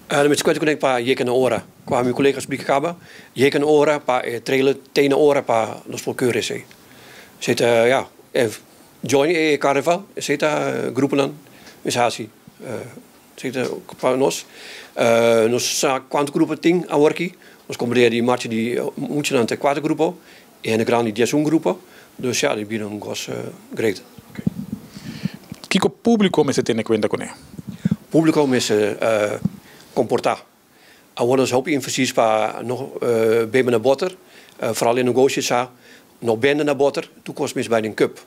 Met kwenta kuné pa yega na ora. Kwa mi kolega splika kaba, yega na ora pa e trailer te na ora pa nos por keur esei. Esei ta, ja, join e karnaval, esei ta gruponan mester hasi. Esei ta pa nos. Nos sa kuantu grupo tin aworki. Nos komprendé di marcha di muchanan ta kuater grupo i hende grandi 11 grupo. Dus ja, di bira un kos great. Kiko públiko mester tene kuenta kuné? Públiko mester komportá. Awor nos hopi énfasis pa no bebe na boter, vooral e negoshi sa no bende na boter, tur kos mes bai den cup.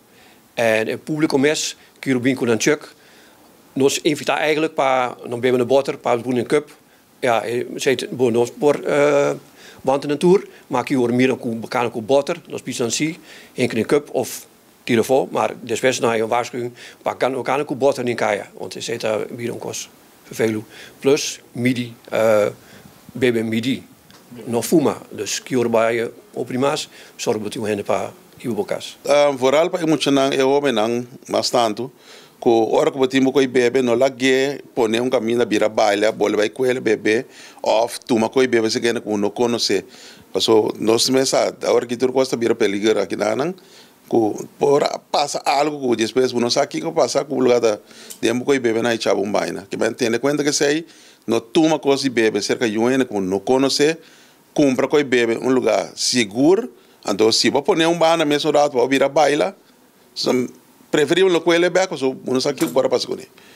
En e públiko mes kier bin ku nan truck. Nos invitá eigenlijk pa no bebe na boter, pa pone den cup. Ja, esei bo nos por wanta nan tur, ma ki ora mira ku bakana ku boter, nos bisa nan si, hinka den cup of tira afó, maar despues nan haya un waarschuwing pa no kana ku boter den kaya, want esei ta bira un kos vervelu. Plus midi, bebe midi, no fuma, dus ki ora bai opri mas, zorg bo tin un hende pa hiba bo kas. Vooral pa e muchanan, e hóbennan mas tantu, ku ora ku bo tin bo koi bebe, no lag'é pone un kaminda bira baila, bolbe bai kuel bebe òf tuma koi bebe si kende ku no konosé. Paso nos mes sa ora ki tur kos ta bira peliger akinanan ku por pasa algu ku despues bo no sa kiko pasa ku bo lugar ta den bo koi bebe nan a echa bo un baina. Ke men tene kuenta kesei, no tuma kos di bebe serka yu hende ku bo no konosé, kumpra koi bebe un lugar sigur, anto si bo pone un banda mes un rato pa bo bira baila, preferibel no kuel e bek pasobra bo no sa kiko por a pasa kuné.